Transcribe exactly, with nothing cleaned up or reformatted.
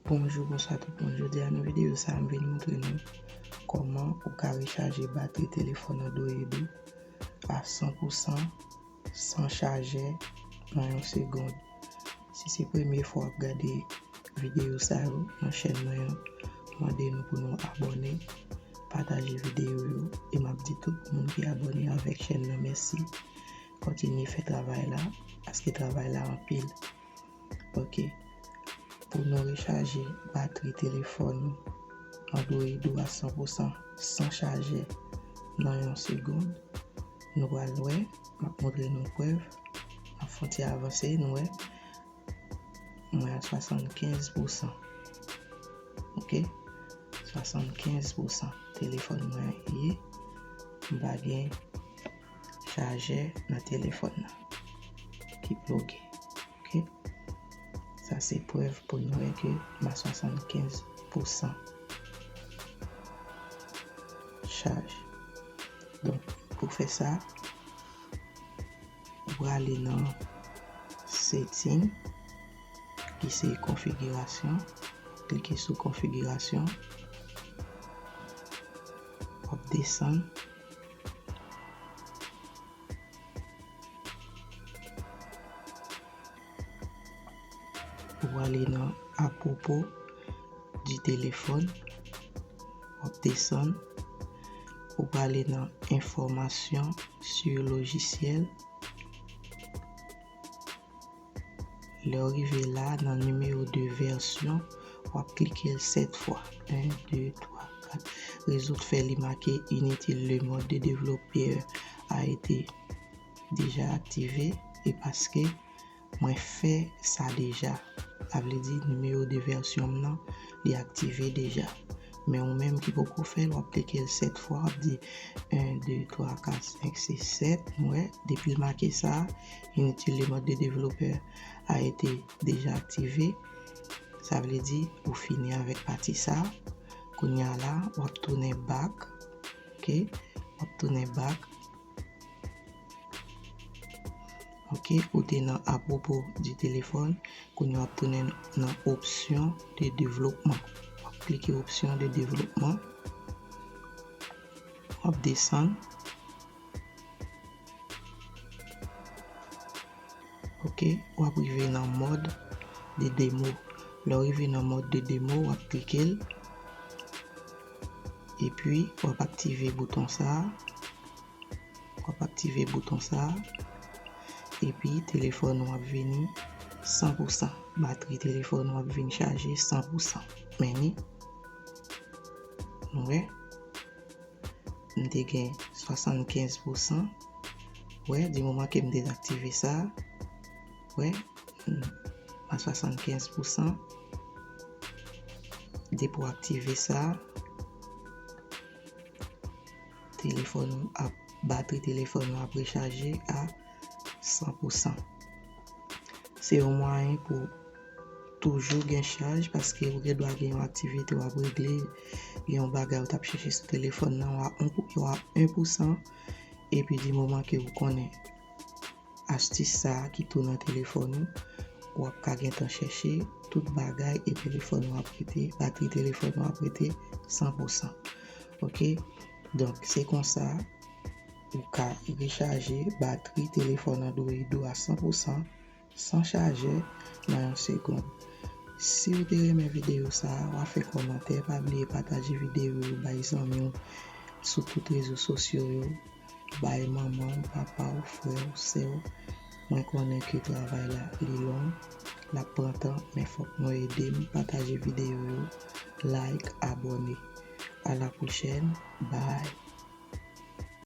Bonjou, bonswa tout moun. Jodi a nan videyo sa a, m vin montre nou kòman ou ka rechaje batri telefòn Android ou a san pou san san chajè nan yon segonn. Si se premye fwa w ap gade videyo sa yo nan chèn mwen an, m mande nou pou nou abòne, pataje videyo yo, e m ap di tout moun ki abòne avèk chèn nan mèsi. Kontinye fè travay la, paske travay la anpil. Ok. Pou nou rechaje batri telefòn Android ou a san pou san san chajè nan yon segonn, nou pral wè, m ap montre nou prèv, m ap fè yon ti avanse, nou wè, mwen a swasannkenz pou san. Ok? Swasannkenz pou san telefòn mwen ye, m pa gen chajè nan telefòn nan ki ploge. Ok? Sa se prèv pou nou wè ke m a swasannkenz pou san chaj. Donk, pou fè sa, ou prale nan setting, ki se konfigirasyon. Klike sou konfigirasyon. W ap desann. Ou prale nan apropo di telefòn. W ap desann. Ou prale nan enfòmasyon sur logiciel. Lè w rive la, nan nimewo de vèsyon, w ap klike l sèt fwa. En, de, twa, kat. Rezo t fè li make inutile, le mode de développeur a été déjà activé, e paske mwen fè sa deja. Sa vle di, nimewo de vèsyon m nan, li aktive deja. Men ou menm ki poko fè l, w ap klike l sèt fwa, w ap di en, de, twa, kat, senk, sis, sèt. Nou wè, depi l make sa, inutile, le mode de développeur a été déjà activé. Sa vle di, ou fini avèk pati sa. Kounye a la, w ap tounen back. Ok? W ap tounen back. Ok, ou te nan apropo di telefòn. Kounye a w ap tounen nan opsyon de devlopman. W ap klike opsyon de devlopman. W ap desann. Ok, w ap rive nan mode de demo. Lè w rive nan mode de demo, w ap klike l. Epi, w ap aktive bouton sa a. W ap aktive bouton sa a. Epi, telefòn ou ap vini san pou san. Batri telefòn ou ap vin chaje san pou san. Men ni. Nou wè? M te gen swasannkenz pou san. Wè, di moman ke m dezaktive sa, wè, m a swasannkenz pou san. Depi w aktive sa, telefòn ou ap, batri telefòn ou ap rechaje a san pou san. Se yon mwayen pou toujou gen chaj, paske ou gen dwa gen yon aktivite w ap regle, gen yon bagay ou t ap chèche sou telefòn nan, w a yon pou, w a en pou san, epi di moman ke ou konnen astis sa a ki tou nan telefòn ou, w ap ka gentan chèche tout bagay e telefòn ou ap rete, batri telefòn ou ap rete san pou san. Ok? Donk, se konsa ou ka rechaje batri telefòn Android ou a san pou san san chajè nan yon segonn. Si w te renmen videyo sa a, w a fè kòmantè, pa bliye pataje videyo yo bay zanmi w sou tout rezo sosyo yo, bay manman w, papa w, frè w, sè w. Mwen konnen ke travay la, li long, l ap pran tan, men fòk nou ede m pataje videyo yo, like, abòne. A la pwochèn, bye.